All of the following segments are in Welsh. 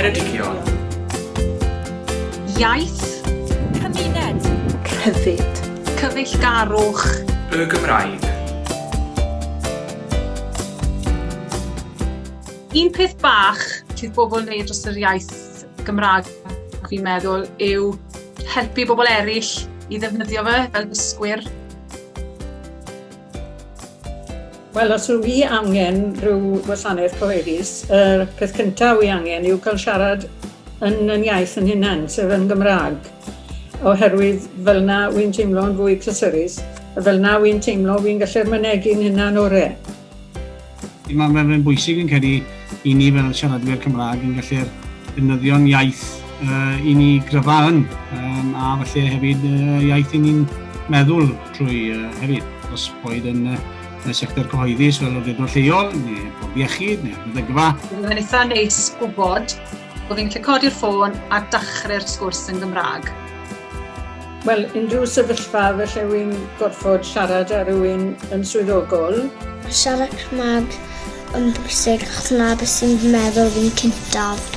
Ceredigion. Iaith. Cymuned. Rhyddid. Cyfeillgarwch. Y Gymraeg. Un peth bach sydd bobl yn neud dros yr iaith Gymraeg, fi'n meddwl, yw helpu bobl eraill i ddefnyddio fe fel dysgwyr. Wel, os yw i angen rhyw wasanaeth cyhoeddus, y peth cyntaf wi angen yw cael siarad yn yn iaith yn hunan, sef yn Gymraeg. Oherwydd fel na wy'n teimlo'n fwy cysurus, a fel na wy'n teimlo wy'n gallu'r mynegi'n hunan orau. Mae'n ma bwysig yn credu i ni fel siaradwyr Cymraeg yn gallu'r defnyddio'n iaith i ni gryfa yn, a falle hefyd iaith i ni'n meddwl trwy hefyd, os boed yn y sector cyhoeddus fel awdurdod lleol, neu bwrdd iechyd, neu meddygfa. Mae'n eitha neis gwybod bod fi'n gallu codi'r ffôn a dechrau'r sgwrs yn Gymraeg. Wel, unrhyw sefyllfa felly wy'n gorfod siarad â rhywun yn swyddogol. Mae siarad Cymraeg yn bwysig achos 'na beth sy'n meddwl fi'n cyntaf.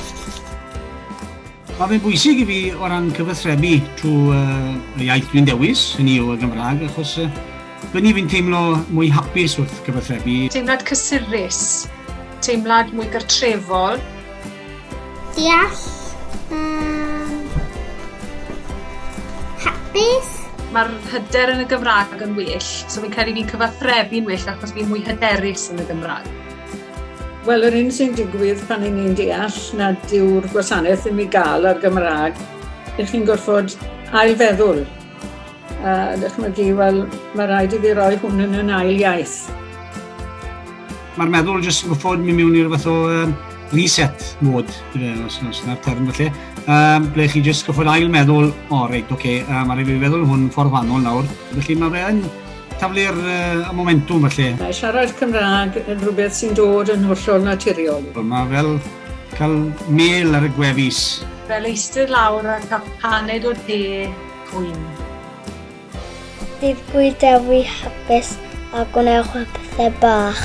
Mae fe'n bwysig i fi o ran cyfathrebu trwy y iaith dwi'n dewis, hynny yw y Gymraeg, achos fyny fi'n teimlo mwy hapus wrth gyfathrebu. Teimlad cysurus, teimlad mwy gartrefol. Deall, hapus. Mae'r hyder yn y Gymraeg yn well, so fi'n credu fi'n cyfathrebu'n well achos fi'n mwy hyderus yn y Gymraeg. Wel, yr un sy'n digwydd pan 'y ni'n deall nad yw'r gwasanaeth ddim i gael ar Gymraeg, ych chi'n gorfod ailfeddwl. A dychmygu, wel, mae rhaid i fi roi hwn yn yn ail iaith. Mae'r meddwl jyst yn gorfod mynd mewn i'r fath o reset mode, os, os na'r term falle, ble chi jyst gorfod ail meddwl, o oh, reit, oce, okay, mae rhaid i fi feddwl hwn ffordd wahanol nawr. Felly mae fe yn taflu'r momentum falle. Mae siarad Cymraeg yn rhywbeth sy'n dod yn hollol naturiol. Mae fel cael mel ar y gwefus. Fel eistedd lawr a cael paned o de twym. Dydd Gŵyl Dewi hapus a gwnewch y pethau bach.